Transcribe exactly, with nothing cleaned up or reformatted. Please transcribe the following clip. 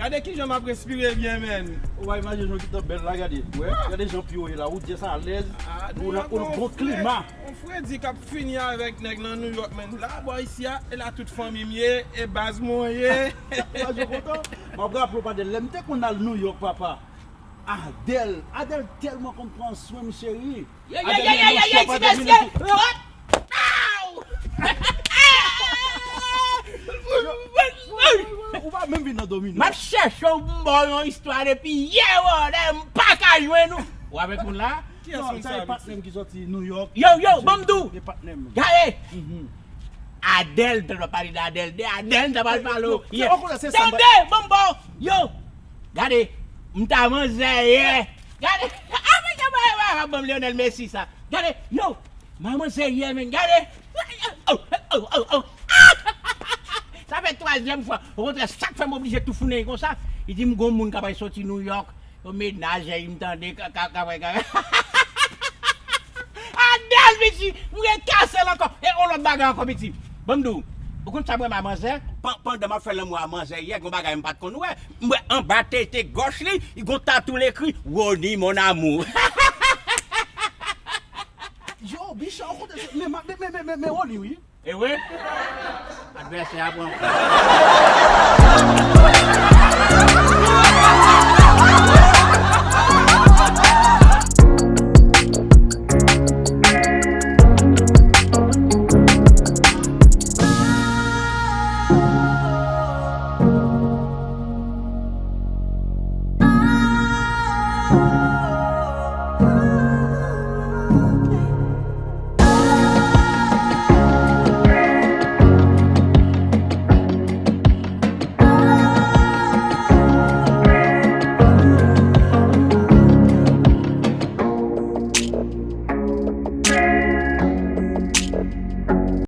Gade kijan m ap respire byen, menn. Ou pa imajine jan w gentan bèl la, gade. Wè, gade jan pye w ye la, ou dyes alèz, Ah, ou New nan York, ou nan mon bon frè. Klima. Yon fredi k ap fini avèk nèg nan New York, menn. La, bò isi a, e la tout fanmi m ye, e baz mwen ye. Ou pa jwe kontan? M ap raple w, pa de lè m te konn al New York, papa. Adèl, Adèl tèlman konn pran swen m, cheri. Yo, yo, yo, yo, yo, yo, ti mesye. Hop! Pow! Ou pa menm vin nan Domino. M ap chèche w pou m ba w yon istwa depi yè, wè, m pa ka jwenn ou. Ou avèk moun la? Non, sa e patnè m ki soti New York. Yo, yo, ban m di w. E patnè m. Gade! Adèl, m ta pral pale de Adèl. De Adèl, m ta pral pale w. Yo, yo, yo, yo, yo, Tande, ban m ba w. Yo! Gade, m ta manzè yè. Gade, ban m Lionel Messi sa. Gade, yo! M a manzè yè, menn, gade. Sa fè twazyèm fwa. Okontrè, sa k fè m oblije toufoune konsa. Li di m gon moun k ap soti New York. Yo mennaj li, m tande ka ka ka ka. Adèl, piti, m rekase l ankò. E yon lòt bagay ankò, piti. Ban m di w. Ou konn sa m renmen a manzè? Pandan m ap fè lanmou a manzè yè, gon bagay m pa t konn wè. M wè anba tete gòch li, li gon tatou l ekri Rony mon amour. Yo, Bicha, ou kontan se men men men men men men Rony wi. E wi? Advèsè a pran.